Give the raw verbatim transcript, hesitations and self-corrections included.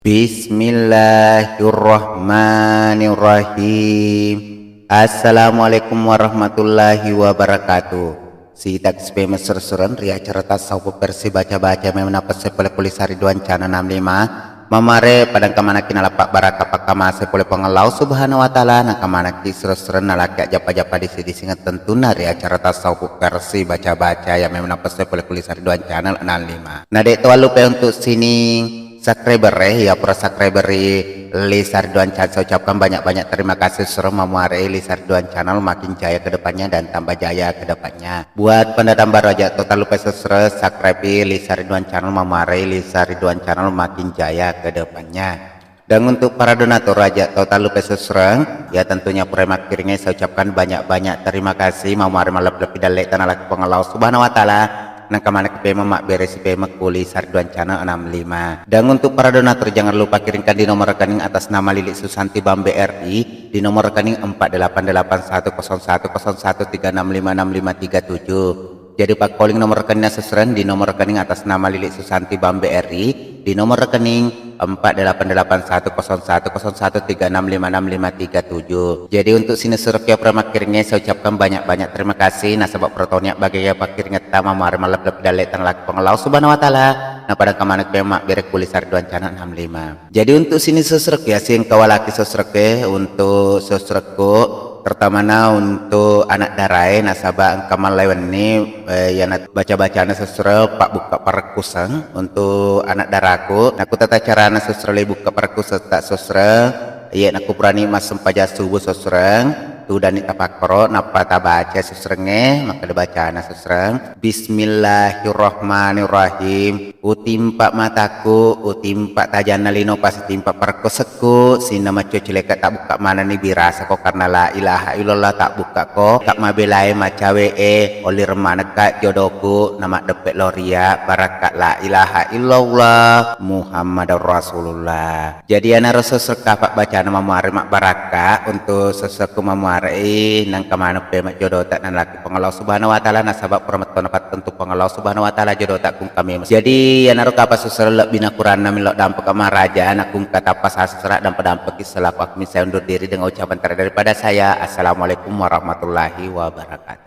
Bismillahirrahmanirrahim. Assalamualaikum warahmatullahi wabarakatuh. Sitak sipe messer-seren ri acara tasawuf versi baca-baca memang napesse pole pole sari duancana enam lima. Mamare padang kamanaki nalappa baraka pakkamase pole Puang Allah Subhanahu wa Ta'ala, nakamanaki seren-seren nalaki ajapa-japa disi-disingeng tentunna ri acara tasawuf versi baca-baca yang memang napesse pole pole sari duancana enam lima. Na de' to allupe untuk sining subscriber e, ya pura subscriber ri Lisa Ridwan Channel, saya ucapkan banyak-banyak terima kasih sessereng. Mamuare Lisa Ridwan Channel makin jaya ke depannya dan tambah jaya ke depannya. Buat pendatang baru aja to tallupe sessereng subscribe Lisa Ridwan Channel, mamuare Lisa Ridwan Channel makin jaya ke depannya. Dan untuk para donatur aja to tallupe sessereng, ya tentunya pura makkiringnge saya ucapkan banyak-banyak terima kasih. Mamuare malebbi-lebbi dalle tanah laki Puang Allah Subhanahu wa Ta'ala. Nangka maneng pemeng mabbere sipemeng ku Lisa Ridwan Channel enam lima. Dan untuk para donatur, jangan lupa kirimkan di nomor rekening atas nama Lili Susanti Bambe R I, di nomor rekening empat delapan delapan satu kosong satu kosong satu tiga enam lima enam lima tiga tujuh. Jadi, pak calling nomor rekening sessereng di nomor rekening atas nama Lili Susanti Bambe R I, di nomor rekening empat delapan delapan satu kosong satu kosong satu tiga enam lima enam lima tiga tujuh. Jadi, untuk sining sessereng ya pura makkiringnge, saya ucapkan banyak-banyak terima kasih. Nasaba pura toni bagian pakkiringetta, mamuare malebbi-lebbi dalle tanah laki Puang Allah Subhanahu wa Ta'ala. Napada kamaneng pemeng mabbere ku Lisa Ridwan Channel enam lima. Jadi, untuk sining sessereng ya, sining kawalaki sessereng e, untuk sesserengku, terutama na untuk anak darae, nasaba engka mallai wenni, eh, yana baca-bacana sessereng pabbukka parekkuseng untuk anak daraku. Nakku tata carana sessereng le bukka parekkuseng ta sessereng, iye nakku purani massempajang subuh sessereng, tudani tapakkoro, nappa tabaca sesserengnge, makkeda bacana sessereng, Bismillahirrahmanirrahim. Utimpa mataku, utimpa tajanna lino, pasitimpa parekkusekku, sininna maccoci leka tabbukka manenni birasako karena la ilaha illallah, tabbukka ko, ka mabelae macawe e, olireng manekka jodoku, namaddeppe lao ria, barakka la ilaha illallah, Muhammadar Rasulullah. Jadi, iyanaro sessereng ka pabbacana mamuare mabbarakka untuk sesserengku mamuare i, nangka maneng pemeng jodota nanalaki Puang Allah Subhanahu wa Ta'ala, nasaba pura metto napattentu Puang Allah Subhanahu wa Ta'ala jodota kung kami. Jadi, iyanaro kapa sessereng lebbi na kuranna millau dampeka maraja, nakungka tappa sasesera dampa-dampeki selaku aku saya undur diri dengan ucapan terakhir daripada saya. Assalamualaikum warahmatullahi wabarakatuh.